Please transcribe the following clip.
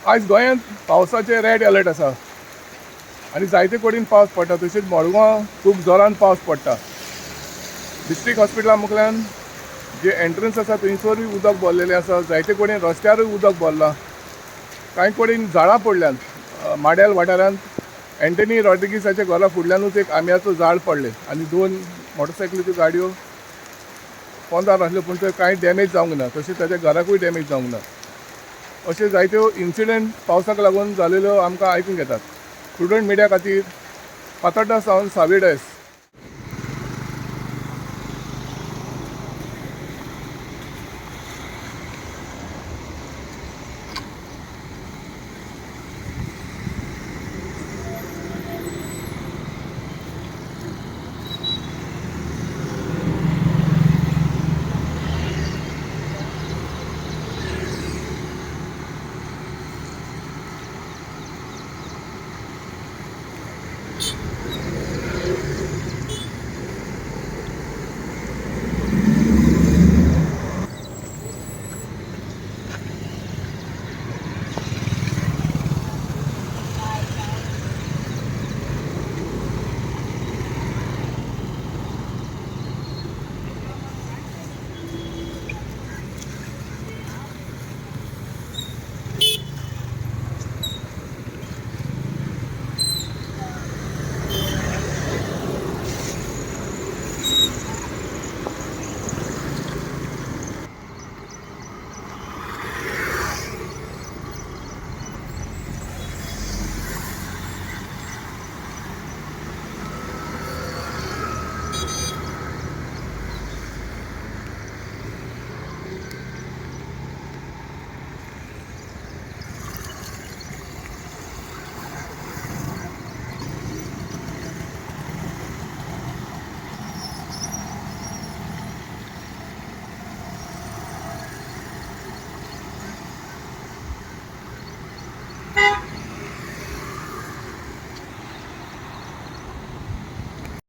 आयज गोंयांत पावसाचे रेड अलर्ट आसा आनी जायते कडेन पावस पडटा. तशेंच मडगांव खूब जोरान पावस पडटा. डिस्ट्रिक्ट हॉस्पिटला मुखाल्यान जे एंट्रन्स आसा थंयसरूय उदक भरलेलें आसा. जायते कडेन रस्त्यारूय उदक भरलां. कांय कडेन झाडां पडल्यांत. माड्याल वाठारांत एंटनी रॉड्रिगीसाच्या घरा फुडल्यानूच एक आंब्याचो झाड पडलें आनी दोन मोटरसायकलीच्यो गाडयो पोंदार आसल्यो, पूण थंय कांय डॅमेज जावंक ना. तशें ताच्या घराकूय डॅमेज जावंक ना. अशे जायत्यो इन्सिडंट पावसाक लागून जालेल्यो आमकां आयकूंक येतात. प्रुडंट मिडिया खातीर फातोड्डा सावन सावी डायस.